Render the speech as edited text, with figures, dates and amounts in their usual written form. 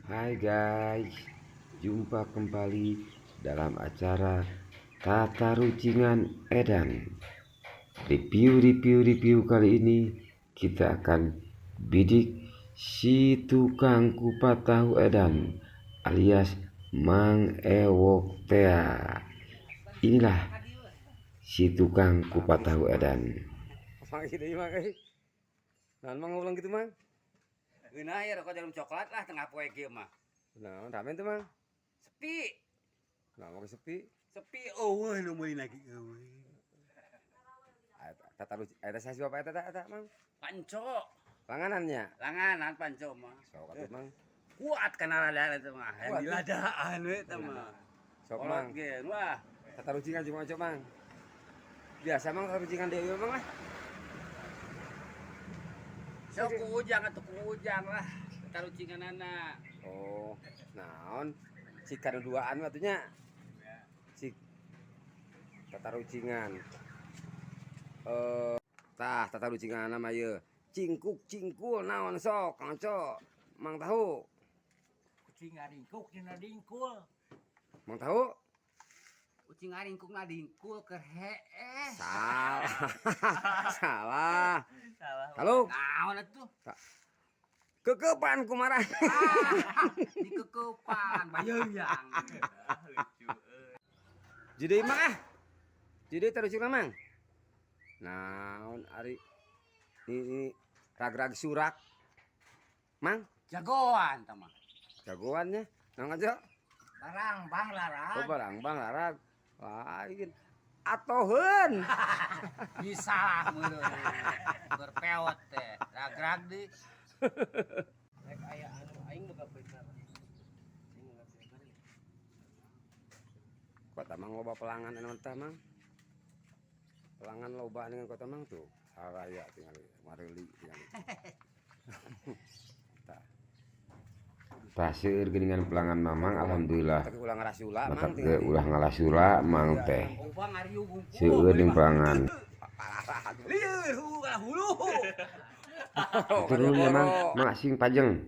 Hai guys, jumpa kembali dalam acara Tatarucingan Edan. Review-review-review kali ini kita akan bidik si tukang kupat tahu edan alias Mang Ewok tea. Inilah si tukang kupat tahu edan. Mang deui, Mang, euy. Naon, Mang, ngobrol gitu, Mang? Ngeunah ya rokok Djarum Coklat lah tengah poe kieu mah. Naon rame tuh, Mang? Sepi. Nah, mau sepi. Sepi, euweuh nu meuli lagi, euweuh. Tata eta saha bapak eta eta, Mang? Panco. Langanannya. Langanan panco mah. Sok atuh, Mang. Kuat kana ladaan eta mah. Kuat. Yang diladaan we eta mah. Sok, Kolot Mang. ge, wah. Tatarucingan jeung Mang, Mang. Biasa, Mang, tatarucingan deui, Mang, lah. Sok ku Ujang atuh, ku Ujang lah. Tarucinganana. Oh, naon? Cik kanu duaan mah atuh nya. Cik tatarucingan. Tah, tatarucingan mah ieu. Cingkuk cingkul naon sok, Kang Oco? Mang Tahu. Kucing ngaringkuk dina dingkul. Mang Tahu? Ucing ngaringkuk ngadingkul keur heeh. Salah. Salah. Salah. Halo, Naon atuh? Kekepan kumarah. Ah, dikekepan bayeuyang. Jadi, Mang, ah. Jadi tarucingan, Mang. Naon ari ini rag-rag surak. Mang, Jagoan tah mah. Jagoannya. Naon aja? Barang bang larang. Oh, barang bang larang. Lain. Atoheun. Bisa lah meureun. Berpeot teh. Ragrag di. Rek aya anu aing boga pacar. Aing boga pacar. Kota Mang loba pelangan anu tah, Mang. Pelangan loba dengan kota Mang tuh. Saraya tinggal mareuli tinggal. Tah. Tah, seueur geuningan pelangan Mamang, alhamdulillah. Tapi ulah ngarasula, Mang, Matak tinggal. ge ulah ngalasula, Mang, teh. Upang ngariung hungkul. Seueur jeung pelangan. Lieur hulu kana hulu. Hatur nuhun ya, Mang, Mang, sing pajeng.